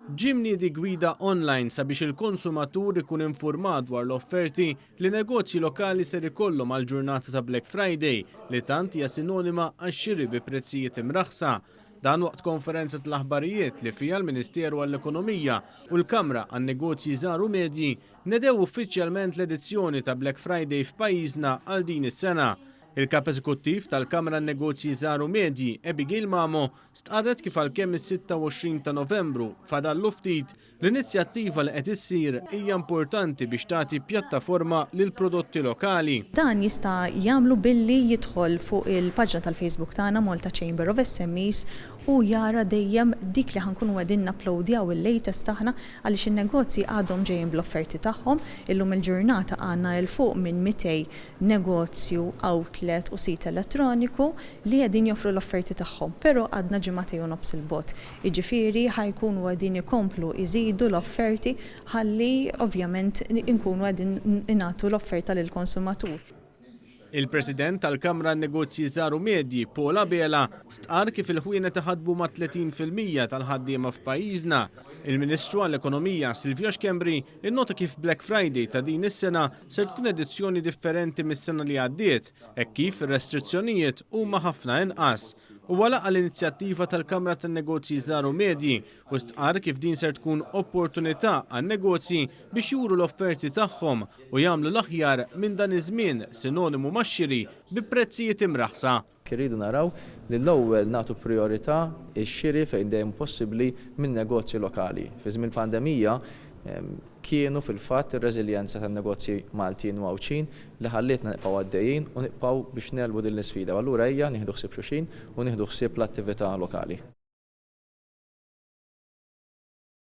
Ġie mniedi gwida online sabiex il-konsumatur ikun infurmat dwar l-offerti li negozji lokali ser ikollhom għall-ġurnata ta' Black Friday li tant hija sinonima għax-xiri bi prezzijiet imraħħsa. Dan waqt konferenza tal-aħbarijiet li fiha l-Ministeru għall-Ekonomija u l-Kamra għan-Negozji Żgħar u Medji nedew uffiċjalment l-edizzjoni ta' Black Friday f'pajjiżna għal din is-sena. Il-Kap Eżekuttiv tal-Kamra għan-Negozji Żgħar u Medji, Abigail Mamo, Stqarret kif għalkemm is-26 ta' Novembru fadallu ftit, l-inizjattiva li qed issir hija importanti biex tagħti pjattaforma lill-prodotti lokali. Dan jista' jagħmlu billi jidħol fuq il-paġna tal-Facebook tagħna Malta Chamber of SMEs u jara dejjem dik li ħa nkunu qegħdin napplowdjaw il-latest aħna għaliex in-negozji għadhom ġejjin bl-offerti tagħhom. Illum il-ġurnata għandna 'l fuq minn 200 negozju, outlet u sit elettroniku li qegħdin joffru l-offerti tagħhom, però għadna ġimagħtejn u nofs 'il bogħod. Jiġifieri ħa jkunu qegħdin ikomplu jżidu l-offerti ħalli ovvjament inkunu qegħdin nagħtu l-offerta lill-konsumatur. Il-President tal-Kamra għan-Negozji Żgħar u Medji, Paul Abela, stqarr kif il-ħwienet iħaddmu mat-30% tal-ħaddiema f'pajjiżna. Il-Ministru għall-Ekonomija, Silvio Schembri, Innota kif Black Friday ta' din is-sena ser tkun edizzjoni differenti mis-sena li għaddiet, hekk kif ir-restrizzjonijiet huma ħafna inqas. Huwa laqa' l-inizjattiva tal-Kamra tan-Negozji Żgħar u Medji u stqarr kif din ser tkun opportunità għan-negozji biex juru l-offerti tagħhom u jagħmlu l-aħjar minn dan iż-żmien sinonimu max-xiri bi prezzijiet imraħħsa. Irridu naraw li l-ewwel nagħtu prijorità x-xiri fejn dejjem possibbli minn negozji lokali. Fi żmien pandemija kienu fil-fatt ir-reżiljenza tan-negozji Maltin u Għawdxin li ħallietna nibqgħu għaddejjin u nibqgħu biex negħlbu din l-isfida. U allura ejja nieħdu ħsieb xulxin u nieħdu ħsieb l-attività lokali.